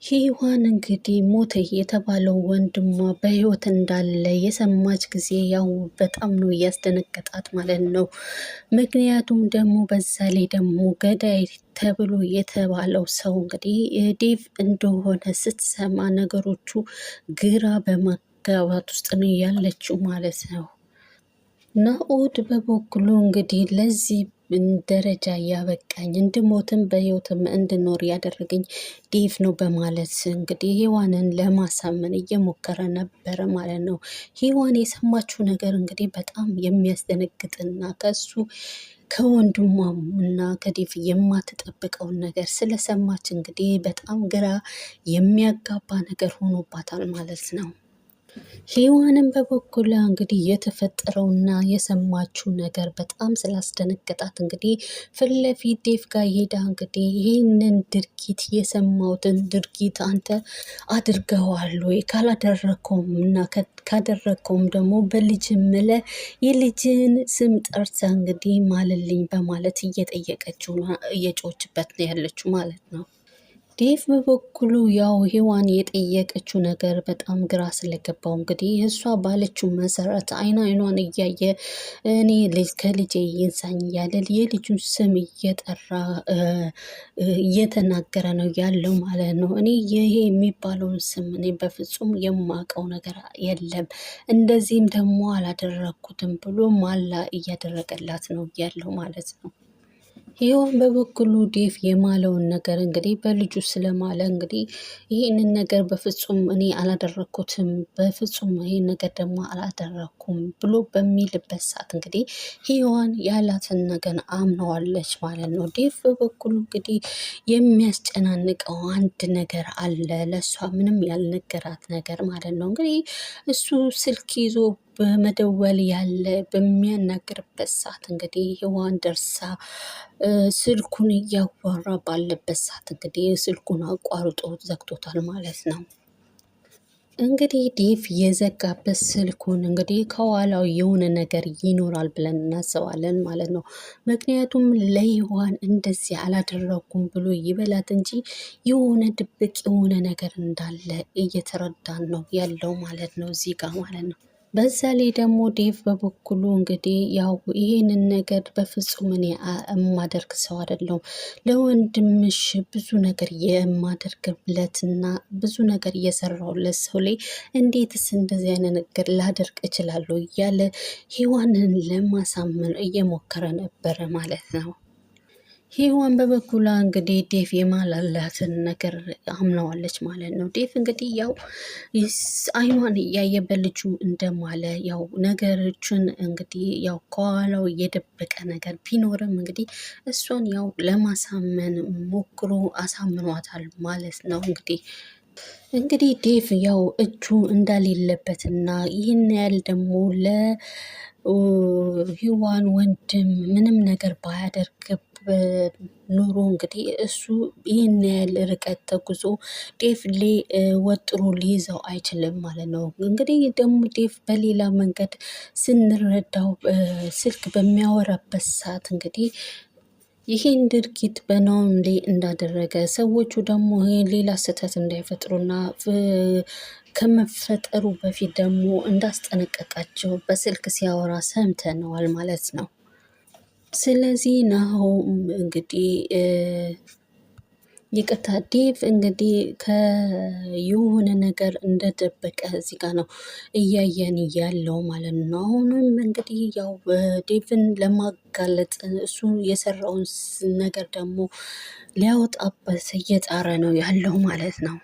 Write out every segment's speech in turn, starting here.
ሔዋን እንግዲህ ሞተ የተባለው ወንድሟ በህይወት እንዳለ የሰማች ጊዜ ያው በጣም ነው እያስደነገጣት ማለት ነው። ምክንያቱም ደግሞ በዛ ላይ ደግሞ ገዳይ ተብሎ የተባለው ሰው እንግዲህ ዴቭ እንደሆነ ስትሰማ ነገሮቹ ግራ በመጋባት ውስጥ ነው ያለችው ማለት ነው። ናኦድ በበኩሉ እንግዲህ ለዚህ ደረጃ ያበቃኝ እንድሞትም በህይወትም እንድኖር ያደረገኝ ዴቭ ነው በማለት እንግዲህ ሔዋንን ለማሳመን እየሞከረ ነበረ ማለት ነው። ሔዋን የሰማችው ነገር እንግዲህ በጣም የሚያስደነግጥና ከሱ ከወንድሟም እና ከዴቭ የማትጠብቀውን ነገር ስለሰማች እንግዲህ በጣም ግራ የሚያጋባ ነገር ሆኖባታል ማለት ነው። ሔዋንም በበኩሏ እንግዲህ የተፈጠረውና የሰማችው ነገር በጣም ስላስደነገጣት እንግዲህ ፊት ለፊት ዴቭ ጋር ሄዳ እንግዲህ ይህንን ድርጊት የሰማሁትን ድርጊት አንተ አድርገዋል ወይ? ካላደረግከውም እና ካደረግከውም ደግሞ በልጅ ምለ የልጅን ስም ጠርተህ እንግዲህ ማልልኝ በማለት እየጠየቀችው እየጮችበት ነው ያለችው ማለት ነው። ዴቭ በበኩሉ ያው ሔዋን የጠየቀችው ነገር በጣም ግራ ስለገባው እንግዲህ እሷ ባለችው መሰረት አይን አይኗን እያየ እኔ ከልጄ ይንሳኝ እያለ የልጁን ስም እየጠራ እየተናገረ ነው ያለው ማለት ነው። እኔ ይሄ የሚባለውን ስም እኔ በፍጹም የማውቀው ነገር የለም፣ እንደዚህም ደግሞ አላደረግኩትም ብሎ ማላ እያደረገላት ነው ያለው ማለት ነው። ሔዋን በበኩሉ ዴቭ የማለውን ነገር እንግዲህ በልጁ ስለማለ እንግዲህ ይህንን ነገር በፍጹም እኔ አላደረግኩትም፣ በፍጹም ይህን ነገር ደግሞ አላደረግኩም ብሎ በሚልበት ሰዓት እንግዲህ ሔዋን ያላትን ነገር አምነዋለች ማለት ነው። ዴቭ በበኩሉ እንግዲህ የሚያስጨናንቀው አንድ ነገር አለ፣ ለእሷ ምንም ያልነገራት ነገር ማለት ነው። እንግዲህ እሱ ስልክ ይዞ በመደወል ያለ በሚያናግርበት ሰዓት እንግዲህ ሔዋን ደርሳ ስልኩን እያወራ ባለበት ሰዓት እንግዲህ ስልኩን አቋርጦ ዘግቶታል ማለት ነው። እንግዲህ ዴቭ የዘጋበት ስልኩን እንግዲህ ከኋላው የሆነ ነገር ይኖራል ብለን እናስባለን ማለት ነው። ምክንያቱም ለሔዋን እንደዚህ አላደረኩም ብሎ ይበላት እንጂ የሆነ ድብቅ የሆነ ነገር እንዳለ እየተረዳን ነው ያለው ማለት ነው፣ እዚህ ጋር ማለት ነው። በዛ ላይ ደግሞ ዴቭ በበኩሉ እንግዲህ ያው ይሄንን ነገር በፍጹም እኔ የማደርግ ሰው አይደለሁም፣ ለወንድምሽ ብዙ ነገር የማደርግለትና ብዙ ነገር እየሰራሁለት ሰው ላይ እንዴትስ እንደዚህ አይነት ነገር ላደርግ እችላለሁ እያለ ሔዋንን ለማሳመን እየሞከረ ነበረ ማለት ነው። ሔዋን በበኩሏ እንግዲህ ዴቭ የማላላትን ነገር አምነዋለች ማለት ነው። ዴቭ እንግዲህ ያው አይኗን እያየ በልጁ እንደማለ ያው ነገሮችን እንግዲህ ያው ከኋላው እየደበቀ ነገር ቢኖርም እንግዲህ እሷን ያው ለማሳመን ሞክሮ አሳምኗታል ማለት ነው። እንግዲህ ዴቭ ያው እጁ እንዳሌለበትና ይህን ያህል ደግሞ ለሔዋን ወንድም ምንም ነገር ባያደርግ ኑሮ እንግዲህ እሱ ይህን ያህል ርቀት ተጉዞ ዴቭ ወጥሮ ሊይዘው አይችልም ማለት ነው። እንግዲህ ደግሞ ዴቭ በሌላ መንገድ ስንረዳው ስልክ በሚያወራበት ሰዓት እንግዲህ ይህን ድርጊት በናኦም ላይ እንዳደረገ ሰዎቹ ደግሞ ሌላ ስህተት እንዳይፈጥሩና ከመፈጠሩ በፊት ደግሞ እንዳስጠነቀቃቸው በስልክ ሲያወራ ሰምተነዋል ማለት ነው። ስለዚህ ናሆም እንግዲህ ይቅርታ ዴቭ እንግዲህ ከየሆነ ነገር እንደደበቀ እዚህ ጋር ነው እያየን ያለው ማለት ነው። አሁንም እንግዲህ ያው ዴቭን ለማጋለጥ እሱ የሰራውን ነገር ደግሞ ሊያወጣበት እየጣረ ነው ያለው ማለት ነው።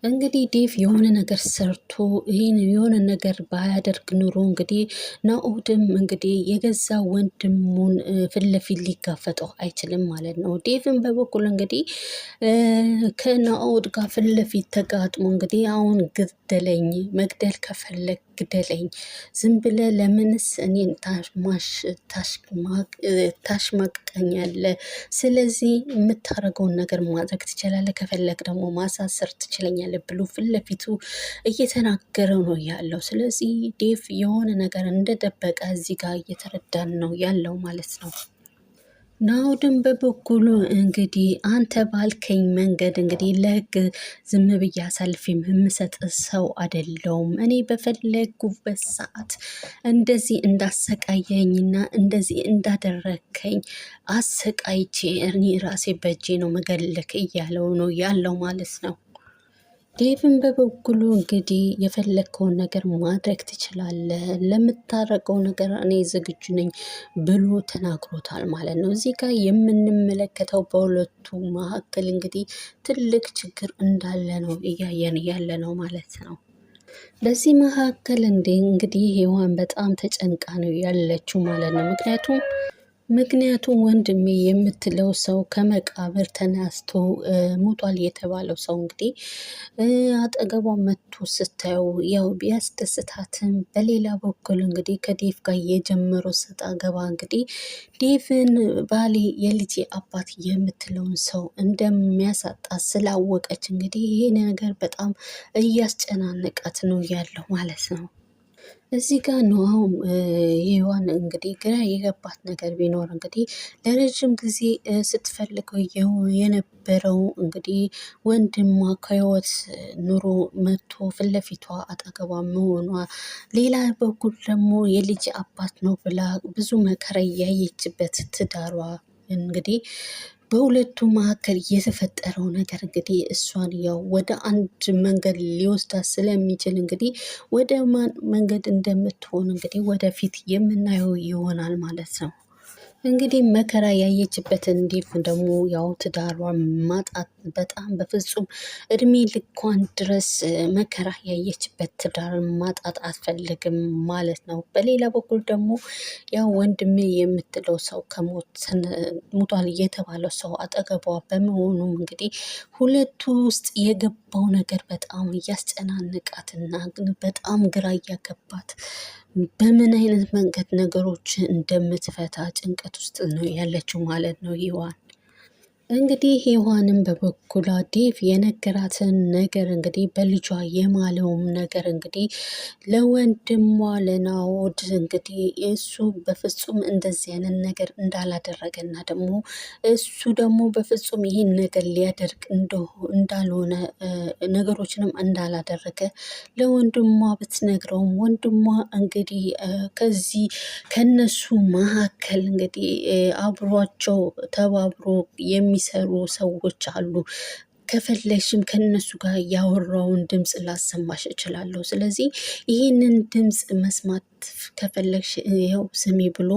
እንግዲህ ዴቭ የሆነ ነገር ሰርቶ ይህን የሆነ ነገር ባያደርግ ኑሮ እንግዲህ ናኦድም እንግዲህ የገዛ ወንድሙን ፊት ለፊት ሊጋፈጠው አይችልም ማለት ነው። ዴቭን በበኩል እንግዲህ ከናኦድ ጋር ፊት ለፊት ተጋጥሞ እንግዲህ አሁን ግደለኝ፣ መግደል ከፈለግ ግደለኝ፣ ዝም ብለህ ለምንስ እኔን ታሽማቅቀኛለህ? ስለዚህ የምታደርገውን ነገር ማድረግ ትችላለህ፣ ከፈለግ ደግሞ ማሳሰር ትችለኛለህ ብሎ ፊት ለፊቱ እየተናገረ ነው ያለው። ስለዚህ ዴቭ የሆነ ነገር እንደደበቀ እዚህ ጋር እየተረዳን ነው ያለው ማለት ነው። ናሁድም በበኩሉ እንግዲህ አንተ ባልከኝ መንገድ እንግዲህ ለህግ ዝም ብዬ አሳልፌ የምሰጥ ሰው አይደለሁም። እኔ በፈለጉበት ሰዓት እንደዚህ እንዳሰቃየኝና እንደዚህ እንዳደረግከኝ አሰቃይቼ እኔ ራሴ በእጄ ነው መገልክ እያለው ነው ያለው ማለት ነው። ዴቭን በበኩሉ እንግዲህ የፈለግከውን ነገር ማድረግ ትችላለህ፣ ለምታረቀው ነገር እኔ ዝግጁ ነኝ ብሎ ተናግሮታል ማለት ነው። እዚህ ጋር የምንመለከተው በሁለቱ መካከል እንግዲህ ትልቅ ችግር እንዳለ ነው እያየን ያለ ነው ማለት ነው። በዚህ መካከል እንዴ እንግዲህ ሔዋን በጣም ተጨንቃ ነው ያለችው ማለት ነው። ምክንያቱም ወንድሜ የምትለው ሰው ከመቃብር ተነስቶ ሞቷል የተባለው ሰው እንግዲህ አጠገቧ መጥቶ ስታየው ያው ቢያስደስታትም፣ በሌላ በኩል እንግዲህ ከዴቭ ጋር የጀመረው ሰጣ ገባ እንግዲህ ዴቭን ባሌ የልጄ አባት የምትለውን ሰው እንደሚያሳጣ ስላወቀች እንግዲህ ይሄ ነገር በጣም እያስጨናነቃት ነው ያለው ማለት ነው። እዚህ ጋር ነው ሔዋን እንግዲህ ግራ የገባት ነገር ቢኖር እንግዲህ ለረጅም ጊዜ ስትፈልገው የነበረው እንግዲህ ወንድሟ ከህይወት ኑሮ መጥቶ ፊት ለፊቷ አጠገቧ መሆኗ፣ ሌላ በኩል ደግሞ የልጅ አባት ነው ብላ ብዙ መከራ እያየችበት ትዳሯ እንግዲህ በሁለቱ መካከል የተፈጠረው ነገር እንግዲህ እሷን ያው ወደ አንድ መንገድ ሊወስዳት ስለሚችል እንግዲህ ወደ ማን መንገድ እንደምትሆን እንግዲህ ወደፊት የምናየው ይሆናል ማለት ነው። እንግዲህ መከራ ያየችበትን እንዲሁ ደግሞ ያው ትዳሯን ማጣት በጣም በፍጹም እድሜ ልኳን ድረስ መከራ ያየችበት ትዳርን ማጣት አትፈልግም ማለት ነው። በሌላ በኩል ደግሞ ያው ወንድሜ የምትለው ሰው ከሞት ሙቷል የተባለው ሰው አጠገቧ በመሆኑም እንግዲህ ሁለቱ ውስጥ የገባው ነገር በጣም እያስጨናነቃትና በጣም ግራ እያገባት በምን አይነት መንገድ ነገሮች እንደምትፈታ ጭንቀት ውስጥ ነው ያለችው ማለት ነው ሔዋን። እንግዲህ ሔዋንም በበኩሏ ዴቭ የነገራትን ነገር እንግዲህ በልጇ የማለውም ነገር እንግዲህ ለወንድሟ ለናኦድ እንግዲህ እሱ በፍጹም እንደዚህ አይነት ነገር እንዳላደረገና ደግሞ እሱ ደግሞ በፍጹም ይህን ነገር ሊያደርግ እንዳልሆነ ነገሮችንም እንዳላደረገ ለወንድሟ ብትነግረውም ወንድሟ እንግዲህ ከዚህ ከነሱ መካከል እንግዲህ አብሯቸው ተባብሮ የሚሰሩ ሰዎች አሉ። ከፈለግሽም ከነሱ ጋር ያወራውን ድምፅ ላሰማሽ እችላለሁ። ስለዚህ ይህንን ድምፅ መስማት ከፈለግሽ ይኸው ስሚ ብሎ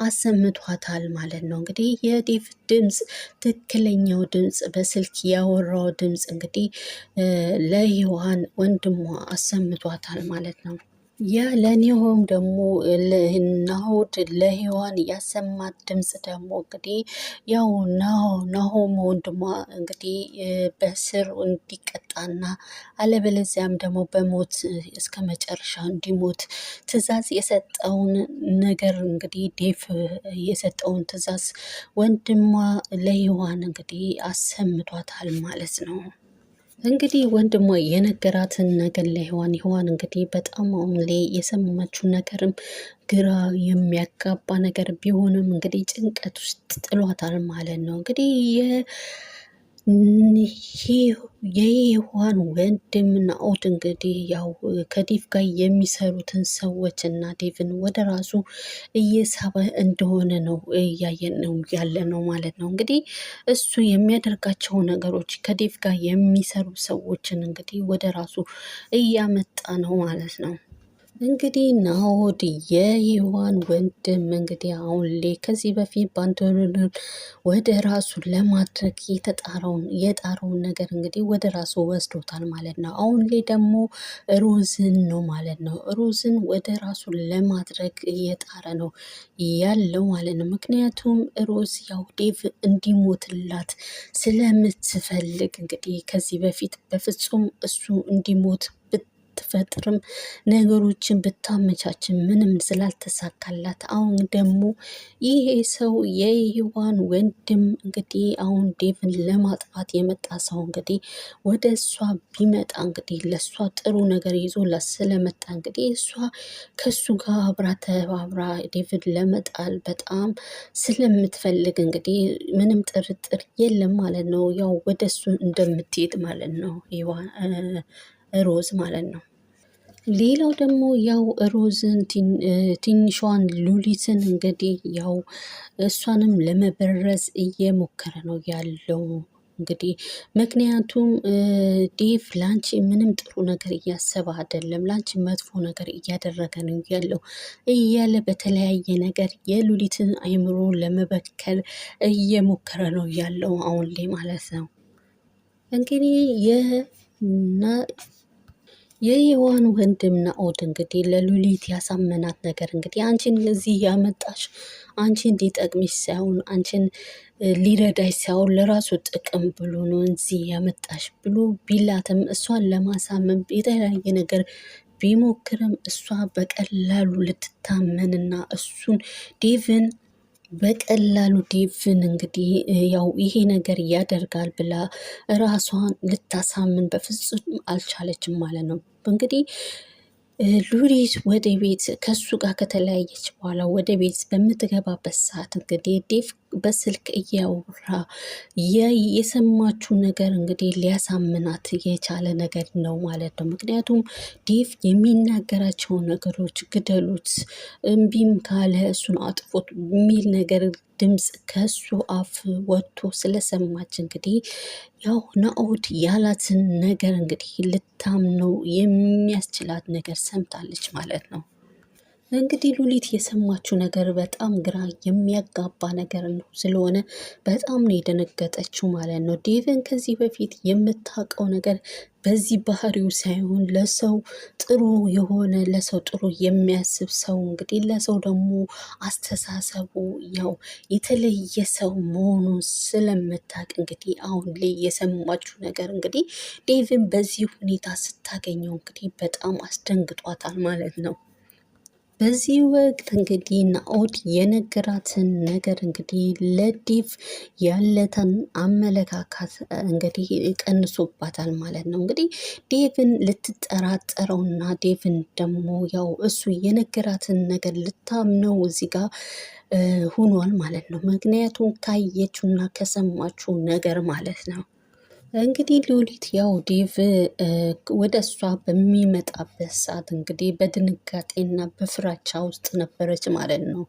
አሰምቷታል ማለት ነው። እንግዲህ የዴቭ ድምፅ ትክክለኛው ድምፅ በስልክ ያወራው ድምፅ እንግዲህ ለሔዋን ወንድሟ አሰምቷታል ማለት ነው። ያ ለኒሆም ደግሞ ናሆድ ለሔዋን ያሰማት ድምፅ ደግሞ እንግዲህ ያው ናሆም ወንድሟ እንግዲህ በስር እንዲቀጣና አለበለዚያም ደግሞ በሞት እስከ መጨረሻ እንዲሞት ትዕዛዝ የሰጠውን ነገር እንግዲህ ዴቭ የሰጠውን ትዕዛዝ ወንድሟ ለሔዋን እንግዲህ አሰምቷታል ማለት ነው። እንግዲህ ወንድሟ የነገራትን ነገር ለሔዋን ሔዋን እንግዲህ በጣም አሁን ላይ የሰማችው ነገርም ግራ የሚያጋባ ነገር ቢሆንም እንግዲህ ጭንቀት ውስጥ ጥሏታል ማለት ነው። እንግዲህ የሔዋን ወንድም ናኦድ እንግዲህ ያው ከዴቭ ጋር የሚሰሩትን ሰዎች እና ዴቭን ወደ ራሱ እየሳበ እንደሆነ ነው እያየን ነው ያለ ነው ማለት ነው። እንግዲህ እሱ የሚያደርጋቸው ነገሮች ከዴቭ ጋር የሚሰሩ ሰዎችን እንግዲህ ወደ ራሱ እያመጣ ነው ማለት ነው። እንግዲህ ናኦድ የሔዋን ወንድም እንግዲህ አሁን ላይ ከዚህ በፊት ባንዶንን ወደ ራሱ ለማድረግ የተጣረውን የጣረውን ነገር እንግዲህ ወደ ራሱ ወስዶታል ማለት ነው። አሁን ላይ ደግሞ ሮዝን ነው ማለት ነው። ሮዝን ወደ ራሱ ለማድረግ እየጣረ ነው ያለው ማለት ነው። ምክንያቱም ሮዝ ያው ዴቭ እንዲሞትላት ስለምትፈልግ እንግዲህ ከዚህ በፊት በፍጹም እሱ እንዲሞት ብትፈጥርም ነገሮችን ብታመቻችን ምንም ስላልተሳካላት አሁን ደግሞ ይሄ ሰው የሔዋን ወንድም እንግዲህ አሁን ዴቭን ለማጥፋት የመጣ ሰው እንግዲህ ወደ እሷ ቢመጣ እንግዲህ ለእሷ ጥሩ ነገር ይዞ ስለመጣ እንግዲህ እሷ ከሱ ጋር አብራ ተባብራ ዴቭን ለመጣል በጣም ስለምትፈልግ እንግዲህ ምንም ጥርጥር የለም ማለት ነው። ያው ወደ እሱ እንደምትሄድ ማለት ነው ሮዝ ማለት ነው። ሌላው ደግሞ ያው ሮዝን ትንሿን ሉሊትን እንግዲህ ያው እሷንም ለመበረዝ እየሞከረ ነው ያለው። እንግዲህ ምክንያቱም ዴቭ ላንቺ ምንም ጥሩ ነገር እያሰበ አይደለም፣ ላንቺ መጥፎ ነገር እያደረገ ነው ያለው እያለ በተለያየ ነገር የሉሊትን አይምሮ ለመበከል እየሞከረ ነው ያለው አሁን ላይ ማለት ነው። እንግዲህ የሔዋን ወንድም ናኦድ እንግዲህ ለሉሊት ያሳመናት ነገር እንግዲህ አንቺን እዚህ ያመጣሽ አንቺን ሊጠቅምሽ ሳይሆን አንቺን ሊረዳሽ ሳይሆን ለራሱ ጥቅም ብሎ ነው እዚህ ያመጣሽ ብሎ ቢላትም እሷን ለማሳመን የተለያየ ነገር ቢሞክርም እሷ በቀላሉ ልትታመንና እሱን ዴቭን በቀላሉ ዴቭን እንግዲህ ያው ይሄ ነገር ያደርጋል ብላ ራሷን ልታሳምን በፍጹም አልቻለችም ማለት ነው። እንግዲህ ሉሊት ወደ ቤት ከሱ ጋር ከተለያየች በኋላ ወደ ቤት በምትገባበት ሰዓት እንግዲህ ዴቭ በስልክ እያወራ የሰማችው ነገር እንግዲህ ሊያሳምናት የቻለ ነገር ነው ማለት ነው። ምክንያቱም ዴቭ የሚናገራቸው ነገሮች ግደሉት፣ እምቢም ካለ እሱን አጥፎት የሚል ነገር ድምፅ ከሱ አፍ ወጥቶ ስለሰማች እንግዲህ ያው ናኦድ ያላትን ነገር እንግዲህ ልታምነው የሚያስችላት ነገር ሰምታለች ማለት ነው። እንግዲህ ሉሊት የሰማችው ነገር በጣም ግራ የሚያጋባ ነገር ነው ስለሆነ በጣም ነው የደነገጠችው ማለት ነው። ዴቭን ከዚህ በፊት የምታውቀው ነገር በዚህ ባህሪው ሳይሆን ለሰው ጥሩ የሆነ ለሰው ጥሩ የሚያስብ ሰው እንግዲህ ለሰው ደግሞ አስተሳሰቡ ያው የተለየ ሰው መሆኑን ስለምታውቅ እንግዲህ አሁን ላይ የሰማችው ነገር እንግዲህ ዴቭን በዚህ ሁኔታ ስታገኘው እንግዲህ በጣም አስደንግጧታል ማለት ነው። በዚህ ወቅት እንግዲህ ናኦድ የነገራትን ነገር እንግዲህ ለዴቭ ያለትን አመለካከት እንግዲህ ቀንሶባታል ማለት ነው። እንግዲህ ዴቭን ልትጠራጠረውና ዴቭን ደግሞ ያው እሱ የነገራትን ነገር ልታምነው እዚህ ጋር ሁኗል ማለት ነው። ምክንያቱም ካየችውና ከሰማችው ነገር ማለት ነው። እንግዲህ ሉሊት ያው ዴቭ ወደ እሷ በሚመጣበት ሰዓት እንግዲህ በድንጋጤና በፍራቻ ውስጥ ነበረች ማለት ነው።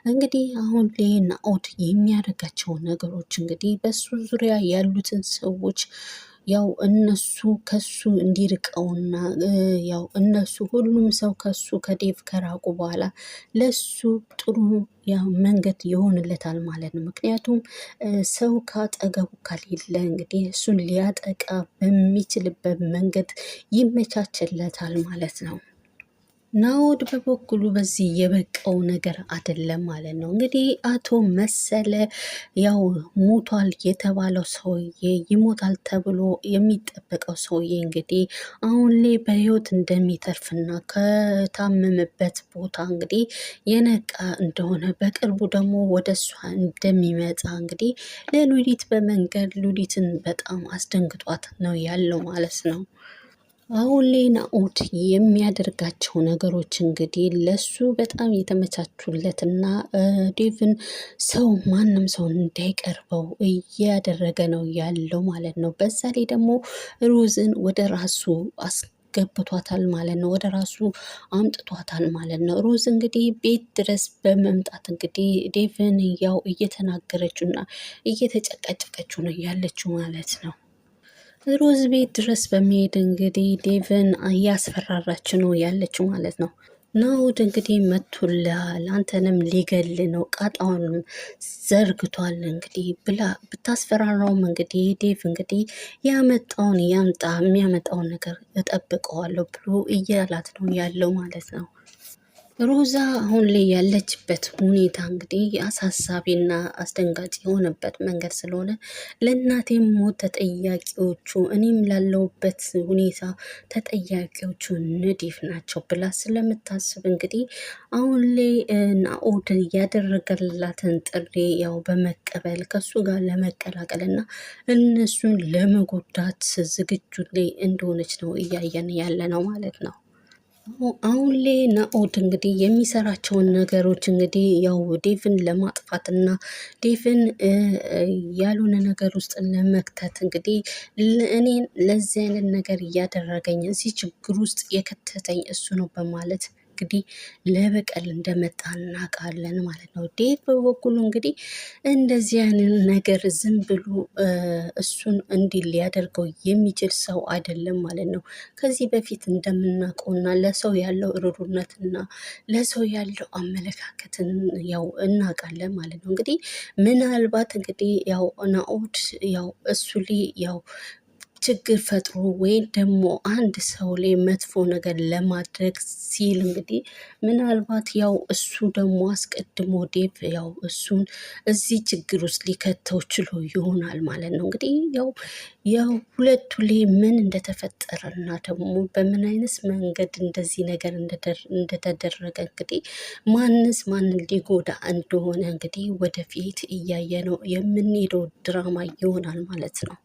እንግዲህ አሁን ላይ ናኦድ የሚያደርጋቸው ነገሮች እንግዲህ በሱ ዙሪያ ያሉትን ሰዎች ያው እነሱ ከሱ እንዲርቀውና ያው እነሱ ሁሉም ሰው ከሱ ከዴቭ ከራቁ በኋላ ለሱ ጥሩ ያው መንገድ ይሆንለታል ማለት ነው። ምክንያቱም ሰው ካጠገቡ ከሌለ እንግዲህ እሱን ሊያጠቃ በሚችልበት መንገድ ይመቻችለታል ማለት ነው። ናኦድ በበኩሉ በዚህ የበቃው ነገር አይደለም ማለት ነው። እንግዲህ አቶ መሰለ ያው ሞቷል የተባለው ሰውዬ ይሞታል ተብሎ የሚጠበቀው ሰውዬ እንግዲህ አሁን ላይ በሕይወት እንደሚተርፍና ከታመመበት ቦታ እንግዲህ የነቃ እንደሆነ በቅርቡ ደግሞ ወደ እሷ እንደሚመጣ እንግዲህ ለሉሊት በመንገድ ሉሊትን በጣም አስደንግጧት ነው ያለው ማለት ነው። አሁን ላይ ናኦድ የሚያደርጋቸው ነገሮች እንግዲህ ለሱ በጣም የተመቻቹለትና ዴቭን ሰው ማንም ሰው እንዳይቀርበው እያደረገ ነው ያለው ማለት ነው። በዛ ላይ ደግሞ ሮዝን ወደ ራሱ አስገብቷታል ማለት ነው። ወደ ራሱ አምጥቷታል ማለት ነው። ሮዝ እንግዲህ ቤት ድረስ በመምጣት እንግዲህ ዴቭን ያው እየተናገረችውና እየተጨቃጨቀችው ነው ያለችው ማለት ነው። ሮዝ ቤት ድረስ በመሄድ እንግዲህ ዴቭን እያስፈራራች ነው ያለችው ማለት ነው። ናኦድ እንግዲህ መቶልሃል፣ አንተንም ሊገል ነው፣ ቃጣውንም ዘርግቷል እንግዲህ ብላ ብታስፈራራውም እንግዲህ ዴቭ እንግዲህ ያመጣውን ያምጣ፣ የሚያመጣውን ነገር እጠብቀዋለሁ ብሎ እያላት ነው ያለው ማለት ነው። ሮዛ አሁን ላይ ያለችበት ሁኔታ እንግዲህ አሳሳቢና አስደንጋጭ የሆነበት መንገድ ስለሆነ ለእናቴም ሞት ተጠያቂዎቹ እኔም ላለሁበት ሁኔታ ተጠያቂዎቹ ንዲፍ ናቸው ብላ ስለምታስብ እንግዲህ አሁን ላይ ናኦድ ያደረገላትን ጥሪ ያው በመቀበል ከሱ ጋር ለመቀላቀል እና እነሱን ለመጎዳት ዝግጁ ላይ እንደሆነች ነው እያየን ያለ ነው ማለት ነው። አሁን ላይ ናኦድ እንግዲህ የሚሰራቸውን ነገሮች እንግዲህ ያው ዴቭን ለማጥፋትና ዴቭን ያልሆነ ነገር ውስጥ ለመክተት እንግዲህ እኔን ለዚህ አይነት ነገር እያደረገኝ እዚህ ችግር ውስጥ የከተተኝ እሱ ነው በማለት እንግዲህ ለበቀል እንደመጣ እናውቃለን ማለት ነው። ዴቭ በበኩሉ እንግዲህ እንደዚህ አይነት ነገር ዝም ብሎ እሱን እንዲህ ሊያደርገው የሚችል ሰው አይደለም ማለት ነው። ከዚህ በፊት እንደምናውቀውና ለሰው ያለው ርሩነትና ለሰው ያለው አመለካከትን ያው እናውቃለን ማለት ነው። እንግዲህ ምናልባት እንግዲህ ያው ናኦድ ያው እሱ ላይ ያው ችግር ፈጥሮ ወይም ደግሞ አንድ ሰው ላይ መጥፎ ነገር ለማድረግ ሲል እንግዲህ ምናልባት ያው እሱ ደግሞ አስቀድሞ ዴቭ ያው እሱን እዚህ ችግር ውስጥ ሊከተው ችሎ ይሆናል ማለት ነው። እንግዲህ ያው ያው ሁለቱ ላይ ምን እንደተፈጠረና ደግሞ በምን አይነት መንገድ እንደዚህ ነገር እንደተደረገ እንግዲህ ማንስ ማንን ሊጎዳ እንደሆነ እንግዲህ ወደፊት እያየ ነው የምንሄደው ድራማ ይሆናል ማለት ነው።